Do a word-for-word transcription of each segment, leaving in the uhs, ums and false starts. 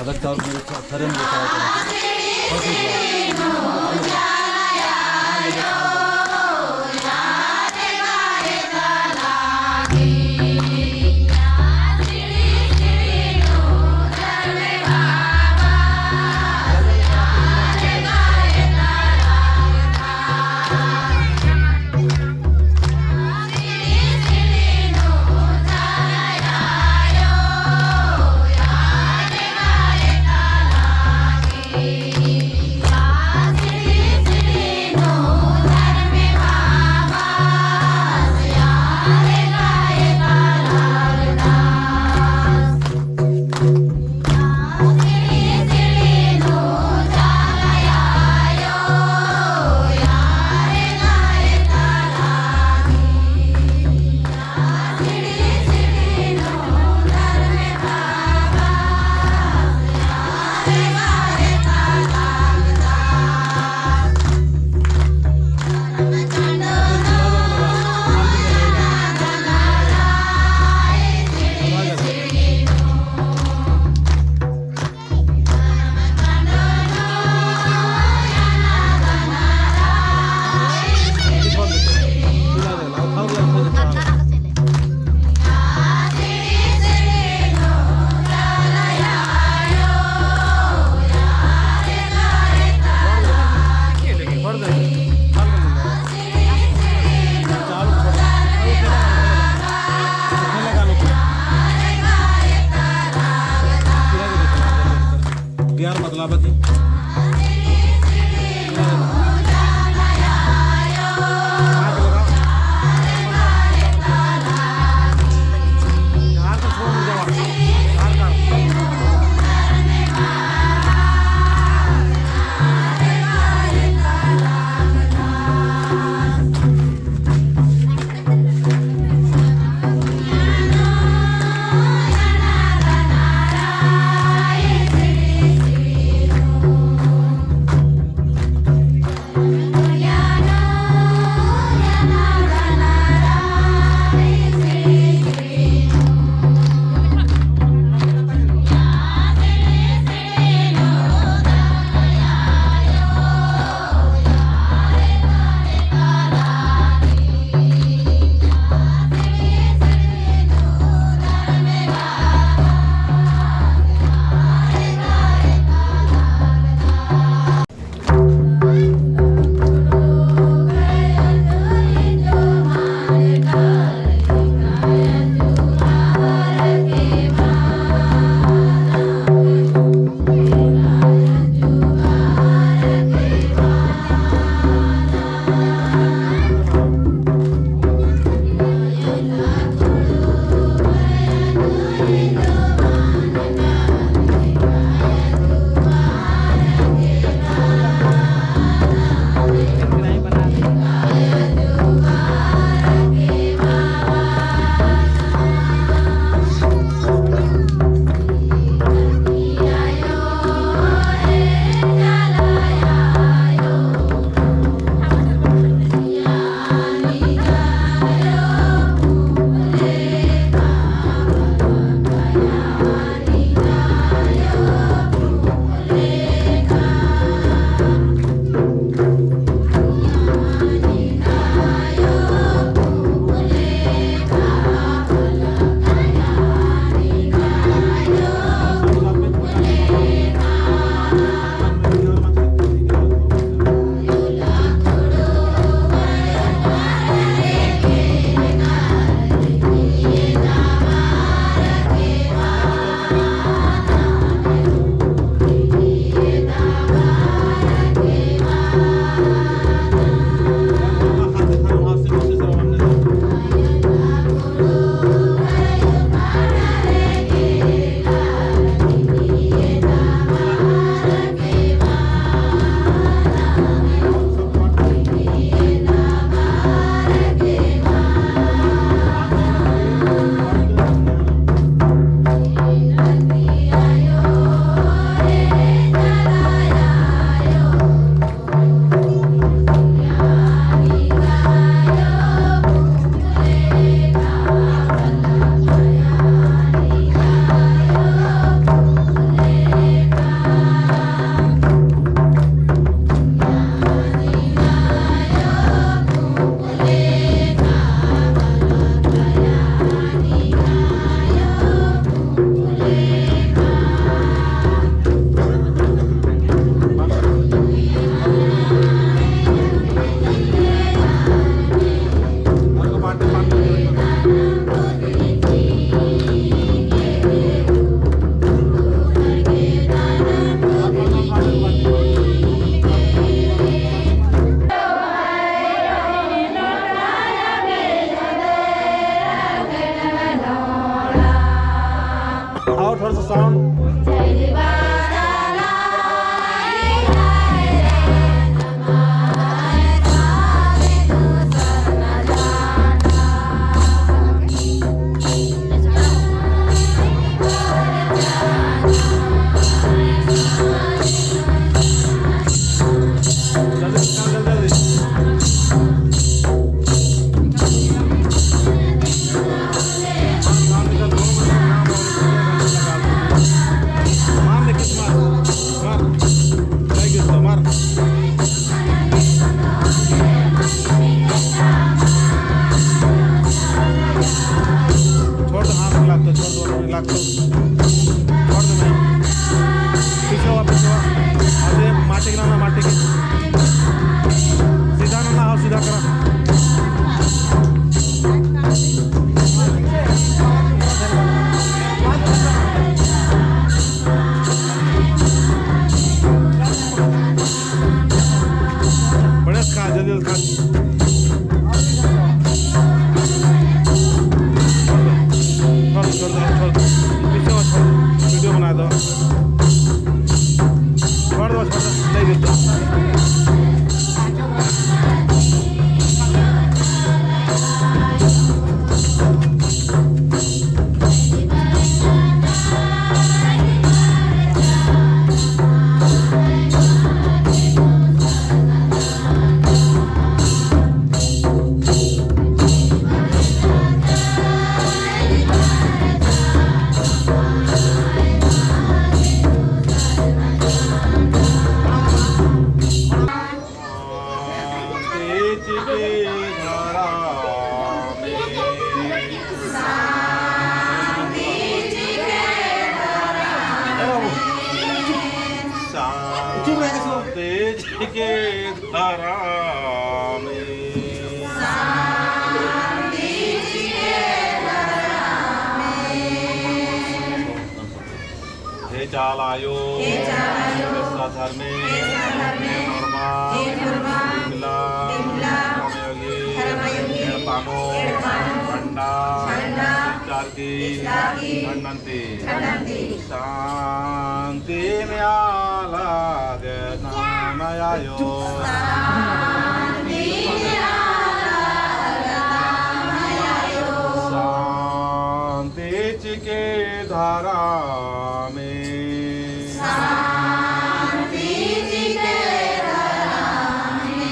अगर चाउर मेरे चा-, थरे मेरे चाउर करा। और भी जाओ। यार बदला बदी। छोड़ दो, हाथ में लागतो, छोड़ दो, हाथ में लागतो। छोड़ दो ना। पीछे हुआ, पीछे हुआ। अरे, माटी के ना, ना, माटी के। सीधा ना, ना, आओ, सीधा करा। बढ़िया खा, जल्दी, जल्दी खा। छोड़ दो, छोड़ दो, छोड़ दो। पीछे मत छोड़, वीडियो बना दो। छोड़ दो, छोड़ दो, नहीं देते। शांति चिके धरमे। हे चाला आयो, हे चाला आयो, बेस्सा धर्मे, बेस्सा धर्मे, नोरमा, हे नोरमा, बिमला, बिमला, धर्मयोगी, धर्मयोगी, एड़पा नू, एड़पा नू, पंडा, पंडा, इजतारकी, इजतारकी, धन्नन्ती, धन्नन्ती। शांति नेआला गे धर्मे आयो। शांति नेआला गे धर्मे आयो। शांति चिके धरमे। शांति चिके धरमे।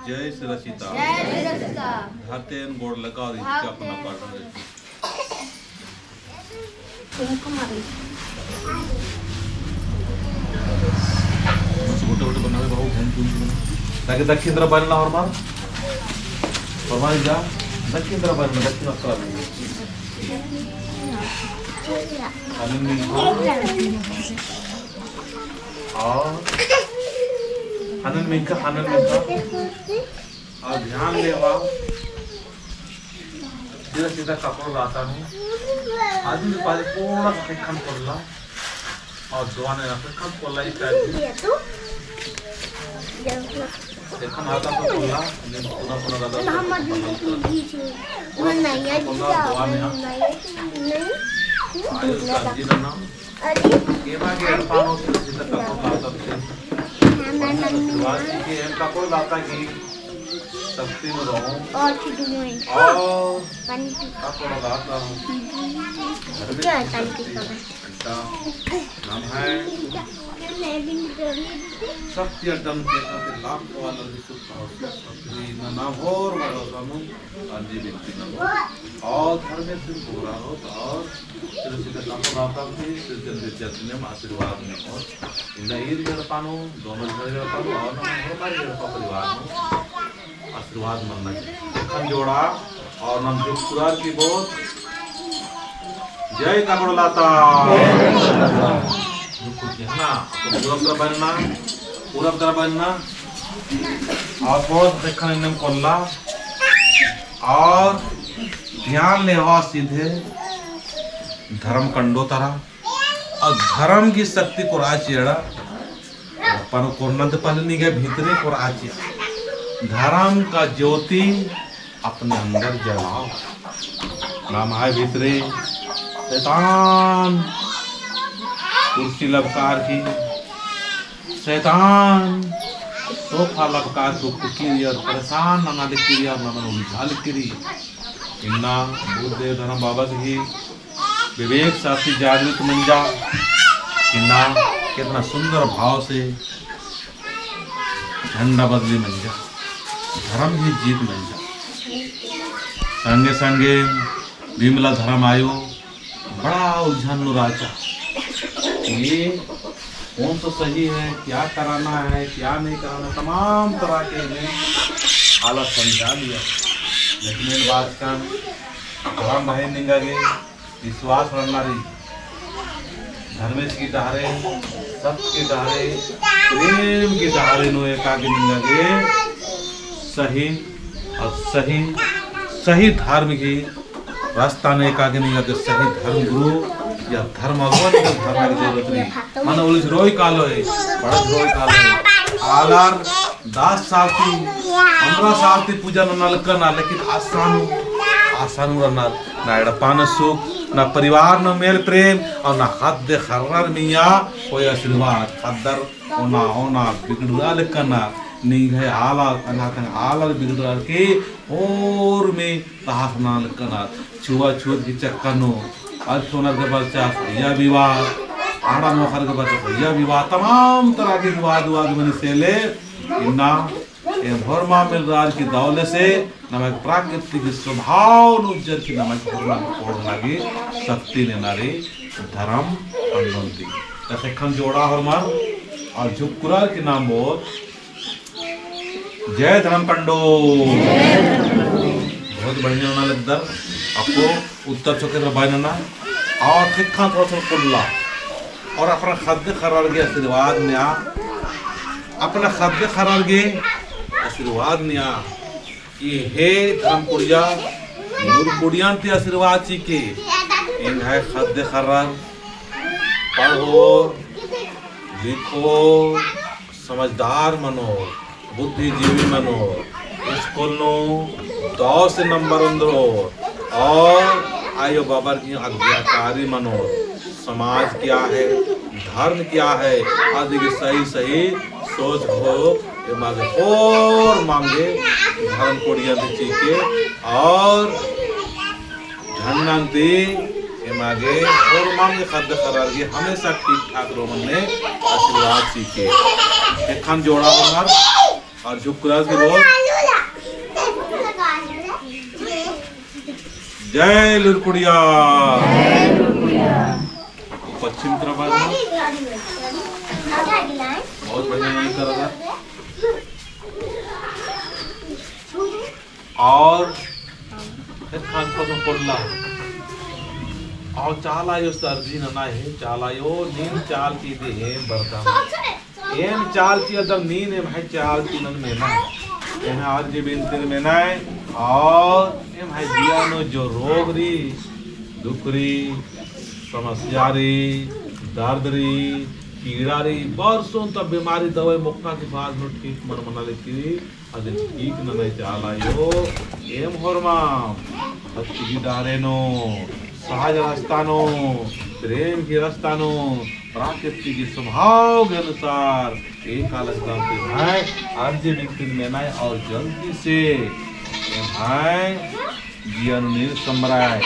जय सिरसिता। जय सिरसिता। धरती एन गोड़ लगा दी, धरती अपन अपन। बस गोटे गोटे बनावे बाबू, घूम घूम के बना। ताकि दक्षिण तरफ बरना होरमर। होरमर जा, दक्षिण तरफ बरना, दक्षिण तरफ। हनन मिंखा। और हनन मिंखा, हनन मिंखा। और ध्यान लेवा। सीधा सीधा कपड़ा लाता नू। आदमी पास पूरा ख़ेक्खन पोल्ला। और दुआ ने ख़ेक्खन पोल्ला इत्ता। ख़ेक्खन आता तो पोल्ला, लेकिन पुना पुना लाता। हम अभी भी छे। वो नहीं है, पोल्ला दुआ ने। नहीं। आयो का जी ना। एमा गे एड़पा नू सीधा सीधा कपड़ा लाता थे। आशीर्वाद की एम कपड़ा लाता की शक्ति में रहूं। और और कपड़ा लाता हूँ। क्या है ताली की खबर? अच्छा, नाम है शक्ति अड्डा में देखा के लाख वाला भी सुख पाओ। शक्ति ना नाम और वाला सानू अंजी बिनती नमो। और धर्मेस बोरा हो तो और तेरे से का कपड़ा लाता थी, तेरे जन दे जतने में आशीर्वाद में हो। इन्ना ईर एड़पा नू, दोनों घर एड़पा नू, और नम हमारे एड़पा परिवार नू आशीर्वाद मन्ना चाहिए। ख़ेक्खन जोड़ा और नम जुग कुरार की बहुत जय कपड़ा लाता। जुग कुरार की, है ना? तो पूरब तरफ बनना, पूरब तरफ बनना। और बहुत ख़ेक्खन इन्नम कोल्ला। और ध्यान लेवा सीधे धर्म कंडो तरा। और धर्म की शक्ति कोरआ चिआ। अपन कोरना तो पहले निंग्है भीतरे कोरआ चिआ। धर्म का ज्योति अपने अंदर जलाओ। नम्है भीतरे शैतान कुर्सी लबकार की, शैतान सोफा लबकार की उक्किरियर, परेशान नना लिक्किरियर, नमन उलझा लिक्किरी। इन्ना बुद्ध धर्म बाबा की विवेक शक्ति जागृत मंजा। इन्ना कितना सुंदर भाव से झंडा बदली मंजा, धर्म ही जीत मंजा। संगे संगे बिमला धर्म आयो, बड़ा उलझन नू रहचा। ये कौन सा सही है, क्या कराना है, क्या नहीं कराना, तमाम तरह के इन्ने हालत समझा लिया। लेकिन इन बात का धर्म भाई निंगा गे विश्वास रअना रई। धर्मेस की डहरे, सत्य की डहरे, प्रेम की डहरे नू एका गे निंगा गे सही और सही, सही धर्म की रास्ता नू एका गे निंगा गे सही धर्म गुरु या धर्म अगुवा नू धर्म की जरूरत रई। मने उलिस रोई कालो है, बड़ा रोई कालो है। आलर दस साल ती, पन्द्रह साल ती पूजा नना लक्कना, लेकिन आसानू, आसानू रअनर, ना एड़पा नू सुख, ना परिवार नू मेल प्रेम, और ना ख़द्द ख़र्रर मइय्याँ कोई आशीर्वाद। ख़द्दर ओना, ओना बिगड़रआ लक्कना, निंग्है आलर, तंग्है आलर बिगड़रआ की, होरमी तहस नना लक्कना, छुआछूत की चक्कर नू, अद सोनर के बरचा सैया विवाह, आड़ा मोखर के बरचा सैया विवाह, तमाम तरह के विवाद, विवाद मनी से ले, इन्ना एम होरमा मिलरअर की दौले से नमक प्राकृतिक स्वभाव नू उज्जर की नमक होरमा कोड़ना की शक्ति नना रई धर्म अंदोंती। तसे ख़ेक्खन जोड़ा होरमर और झुक्कुरर की नाम बहुत जय धर्म कंडो। बहुत बढ़िया नना लगदर। अक्कु उत्तर चोखे रबाई नना। और ख़ेक्खन थोड़ा सा कुल्ला। और अपना ख़द्द ख़र्रर गे आशीर्वाद नेआ। अपना ख़द्द ख़र्रर गे आशीर्वाद नेआ। कि हे धर्म कुड़िया, नूर कुड़ियन ती आशीर्वाद चिके। एंग्है ख़द्द ख़र्रर पढ़ो, लिखो, समझदार मनो, बुद्धिजीवी मनो, स्कूल नू दौ से नंबर ओन्दरो और आयो बाबर की आज्ञाकारी मनो। समाज क्या है, धर्म क्या है, आदि की सही सही सोच हो, एमा गे होरमाम गे धर्म कोड़िया ती चिके और झंडन ती एमा गे होरमाम गे ख़द्द ख़र्रर गे हमेशा ठीक ठाक रओ मन्ने आशीर्वाद चिके। ख़ेक्खन जोड़ा होरमर और झुक्कुरर गे बोल। जय लूर कुड़िया। चिंतन करना। बहुत बढ़िया मन कर रहा। और फिर खान को तो कोल्ला। और चाला आयो सर्दी नना है, चाला आयो नीन चाल की दे है बरदान। एम चाल चिअदम नीन एम्है चाल चिअनन मेना। एम्है अर्जी बिनतिन मेना। और एम्है जिया नू जो रोग रई, दुख रई, समस्या रई, दर्द रई, पीड़ा रई, बरसों ता बीमारी दवाई मोक्खा की बाद नू ठीक मल मना लेकिन अदिन ठीक नना चाला आयो, एम होरमाम भक्ति की डहरे नू, सहज रस्ता नू, प्रेम की रस्ता नू, प्राकृतिक के स्वभाव के अनुसार एक अलग दाम से भाई, अर्जी बिनतिन मेना और जल्दी से भाई जिया नू नीर समराय,